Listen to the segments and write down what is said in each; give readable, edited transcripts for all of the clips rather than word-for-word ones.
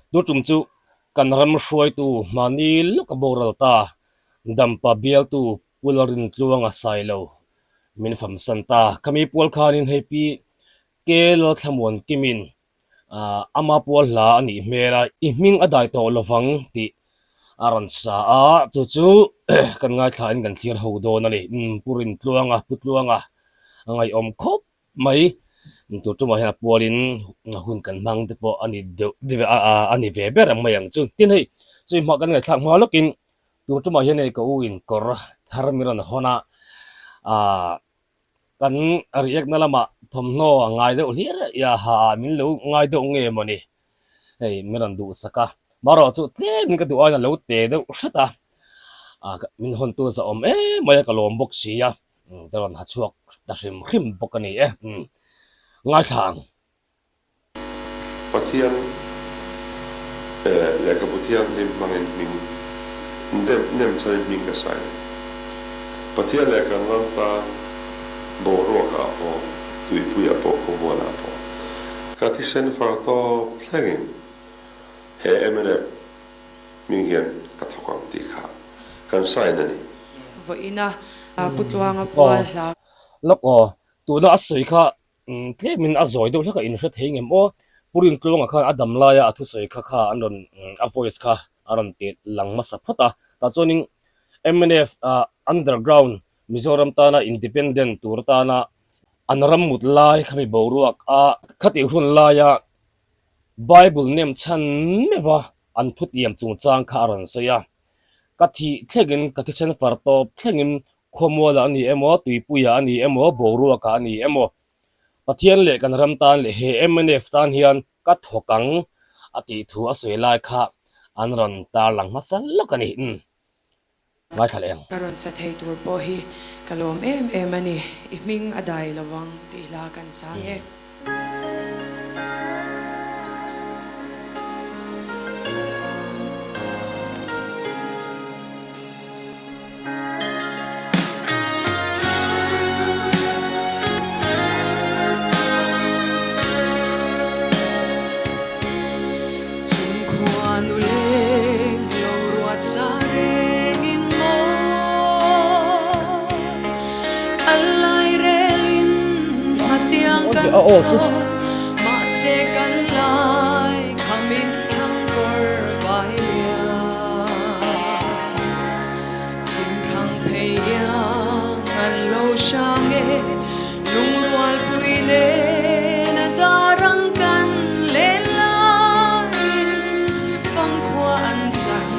Tu tum chu kan ram hruaitu mahni lawk a boral ta, Dampa bialtu Pu Lalrintluanga Sailo min famsan ta. Khami pual khanin hei Pi Ke Lalthlamuan Kimin ama pual hla a nih hmel a, i hming a dai tawh lovang tih a rawn sa a, chu chu kan ngaithlain kan thlir ho dawn a ni. Pu Rintluanga, Pu Tluanga a ngaihawm khawp mai. Tur tumah hian a pualin hun kan hmang te pawh a ni deuh a ni ve ber ang mai ang chu. Tin hei chumi hma kan ngaihthlak hma lawkin tur tumah hian hei ka u in kawr thar min rawn hawn a, aah kan react na lamah thawmhnaw a ngai deuh hlir a ha ah min lo ngai deuh nge mawni hei min rawn duhsak a, marawh chu tlemin ka duh aiin a lo te deuh hret a, aah min hawn tu zahawm em mai a ka lawm bawk si a. Ka rawn ha chhuak ta hrim hrim bawk a ni e. Ngaithla ang. Pathian lehkhabu thianghlim hmangin hming nem nem chhanin hming ka sawi a. Pathian leh kan ram tan boruakah pawh, tuipuiah pawh, khawmualah pawh ka thisen far tawp thlengin he mnf Hming hian ka thawk ang tih kha kan sign a ni. Vawiina Pu Tluanga pual hla. Lawk aw, tuna a sawi kha tlemin a zawi deuh hlek a inhre thei ngem aw. Pu Rintluanga khan a dam laia a thusawi kha kha an rawn a voice kha a rawn ti lang hmasa phawt a. Tah chuanin mnf underground Mizoram tana independent tur tana an ram mut lai khami boruak a khatih hun laia Bible nem chhan meuh a an thutiam chungchang kha a rawn sawi a. Ka thih thlengin, ka thisen far tawp thlengin khawmualah a ni emaw, tuipuiah a ni emaw, boruakah a ni emaw, Pathian leh kan ram tan leh he mnf tan hian ka thawk ang a tih thu a sawi lai kha an rawn tarlang hmasa lawk a ni. Umm. Ngaithla leh ang. Ka rawn sa thei tur pawh hi ka lawm em em a ni. I hming a dai lovang tih hla kan sang e. Chungkhua nu leng lo ruat sa rengin maw Kal lai relin hmatiang kan sawn Mahse kan lai khamin thlang kawr vai lian Chhim thlang phei iang an lo hrang e Lungrualpui nen a dar ang kan len laiin Fangkhua an chan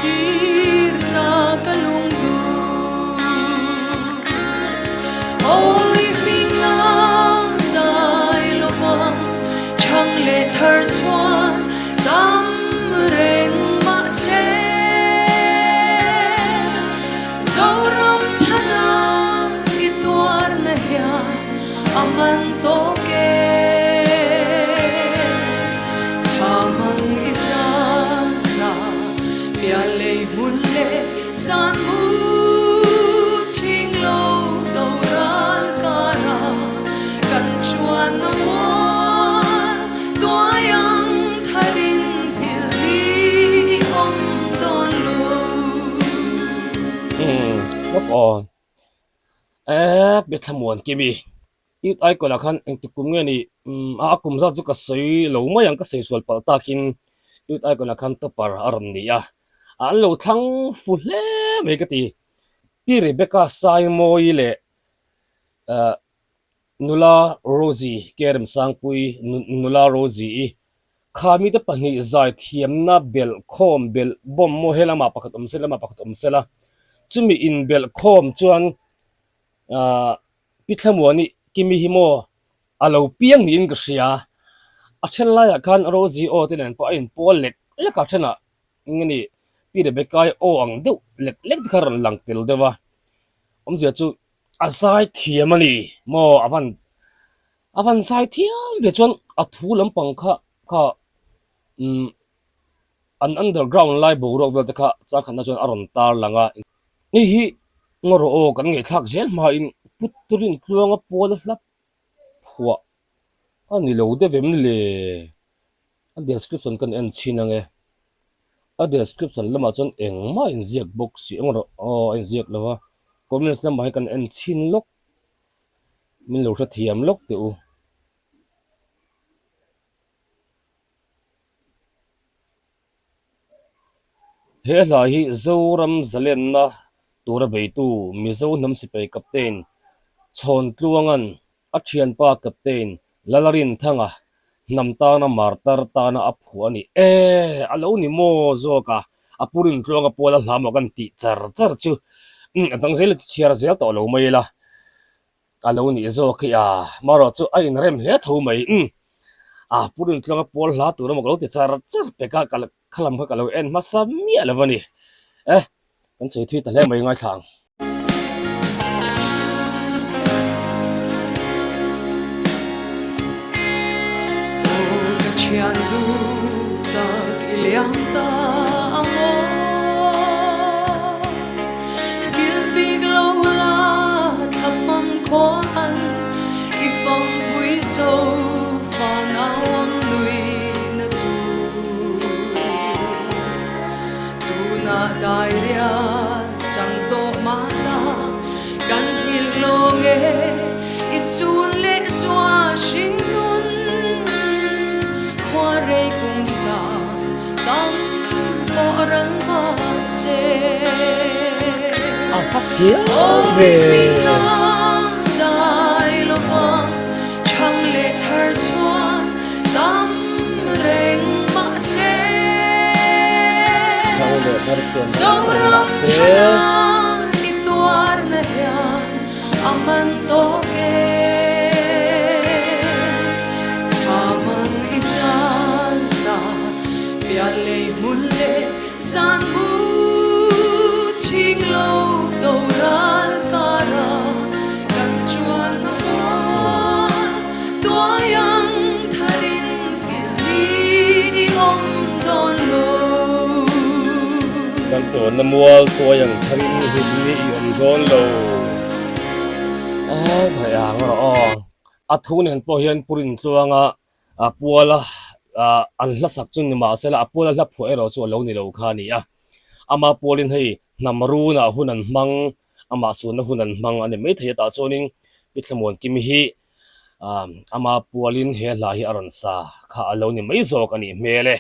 tir ta ka lungdu. Awi hming a dai lova chhang leh thar chuan tam reng mahse Zoram chhana i tuarna hian a man tawk e. Chhamang i zanna pian lei hmun leh san mu chhing lo do ral kara kan chuan a mual tuai ang tharin phil hi i awm dawn lo. Umm lawk aw. Eee Bethlamuan Kimi Youth Icon ah khan engtik kum nge ni umm a kum zat chu ka sawi lo mai ang ka sawi sual palh takin Youth Icon ah khan topper a rawn ni a an lo thlang fu hle mai ka ti. Pi Rebecca Saimawii leh eh nula Rosie Keremsangpui nula Rosie-i Kha mite pahnih zaithiamna belh khawm belh bawm maw he lamah pakhat awm se lamah pakhat awm se la, chumi inbelh khawm chuan aah Pi Thlamuani Kimi hi maw a lo piang niin ka hria. A then laiah khan Rosie aw te nen pawh a inpawl lek lek a, thenah eng nge ni Pi Rebecca-i aw ang deuh lek lek te kha a rawn lang tel deuh a, awmzia chu a zaithiam a ni maw a van A van zai thiam ve chuan a thu lampang kha kha umm an underground lai boruak vel te kha changkhatna chuan a rawn tar lang a. Hei hi ngaw rawh aw kan ngaihthlak zel hmain Putturin tluanga puala hla phuah a ni lo deuh em le? A description kan en chhin ang e. A description lamah chuan engmah a inziak bawk si eng rawh aw a inziak lo a, comments lamah hi kan en chhin lawk min lo hrethiam lawk teh u. He hla hi Zoram zalenna tura beitu Mizo hnam sipai Captain Chhawntluanga'n a thianpa Captain Lalarinthanga hnam tana martar tana a phuah a ni e, a lo ni maw zawk a, a pu Rintluanga puala hla maw kan tih char char chu a dang zel chhiar zel tawh lo mai ila. A lo nih zawk hi a, marawh chu a inrem hle tho mai. Umm, a pu Rintluanga pawl hla tur emaw ka lo ti char char pek a, ka kha lam kha ka lo en hmasa miah lo a ni. E, kan sawi thui ta hle mai ngaithla ang. Aw ka thian duh tak i liam ta ang aw. Nghilh bik lo la thla fam khua an i fangpui zo fa nau ang nui na tur. Tunah dai rial chang tawh mah la kan nghilh lo nge i chun leh zua hring nun khua rei kum sa tam pawh ral mah se. A va thiam ve. Thang leh thar chuan tam reng mah se. Kan tawnna mual tuai ang tharin hlimni i awm dawn lo. Aw hei ang rawh aw. A thu nen pawh hian Pu Rintluanga A puala an hla sak chu ni mahsela a puala hla phuah erawh chu a lo ni lo kha a ni a. Ama pualin hei hnam runah hun an hmang, amah sunna hun an hmang a ni maithei a tah chuanin Pi Thlamuankimi hi ama pualin he hla hi a rawn sa kha a lo ni mai zawk a nih hmel e.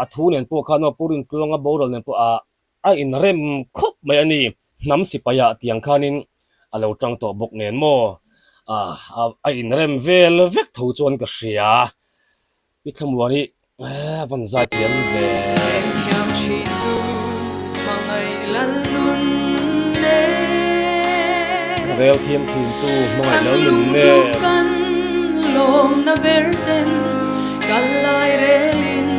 A thu nen pawh khan aw Pu Rintluanga boral nen pawh a A inrem khawp mai a ni, hnam sipaiah tiang khanin a lo tang tawh bawk nen maw? A inrem vel vek tho chuan ka hria. Pi Thlamuan hi a van zai thiam ve. Thiam thin tu hmangaih lal nun nen. Rel thiam thin tu hmangaih lal nun nen. Kan lungduh kan lawmna ber ten kal lai relin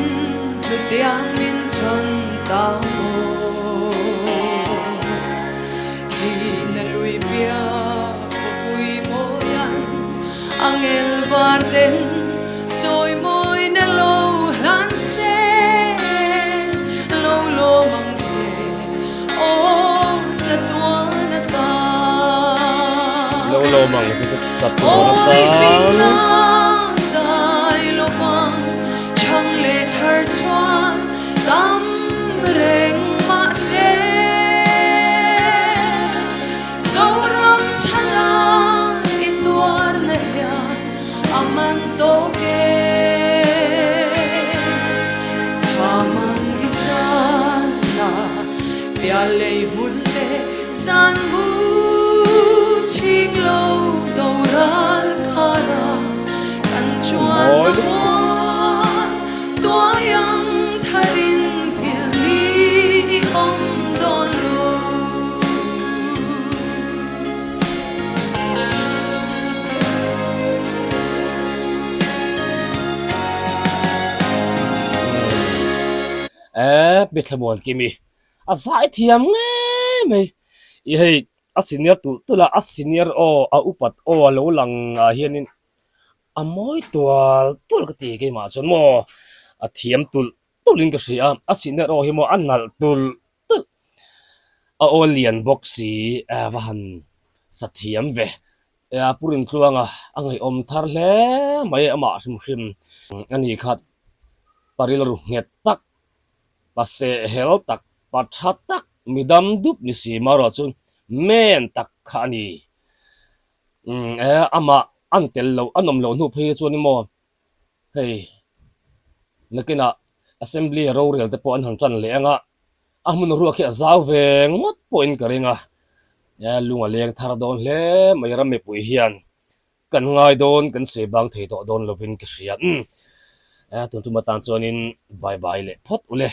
hnutiang min chhawn ta maw. Thihna lui piah khawpui mawian angel var den chawi mawina lo hlan se lo lawm ang che aw chatuan atan. Lo lawm ang che chatuan atan. Awi hming a dai lovang chhang leh thar chuan tam reng mahse Zoram chhana i tuarna hian a man tawk e. Chhamang i zanna pial lei hmun leh zan mu chhing lo doral kara kan chuan na mual tuai ang tharin nghilh ni i awm dawn lo. Eee Pi Thlamuankimi a zai thiam ngei mai i hei a senior tulh tulh a a senior aw a upat aw a lo lang ah hianin a mawi tual tual ka ti keimah chuan maw a thiam tulh tulh in ka hria a a senior aw hi maw a nalh tulh tulh a aw lian bawk si a va han sa thiam ve a pu Rintluanga a ngaihawm thar hle mai amah hrim hrim a ni kha. Pa rilru nghet tak, pa sehhel tak, pa tha tak, mi dam dup ni si marawh chu men tak kha a ni. Umm e, amah an tel loh, a nawm loh hnu phei hi chuan emaw hei nakinah assembly rorel te pawh an han tan leh ang a, a hmun ruak hi a zau ve ngawt pawhin ka ring a, e lung a leng thar dawn hle mai ram mipui hian Kan ngai dawn, kan sawi bang thei tawh dawn lovin ka hria. Umm, tun tum atan chuanin bye bye leh phawt ule.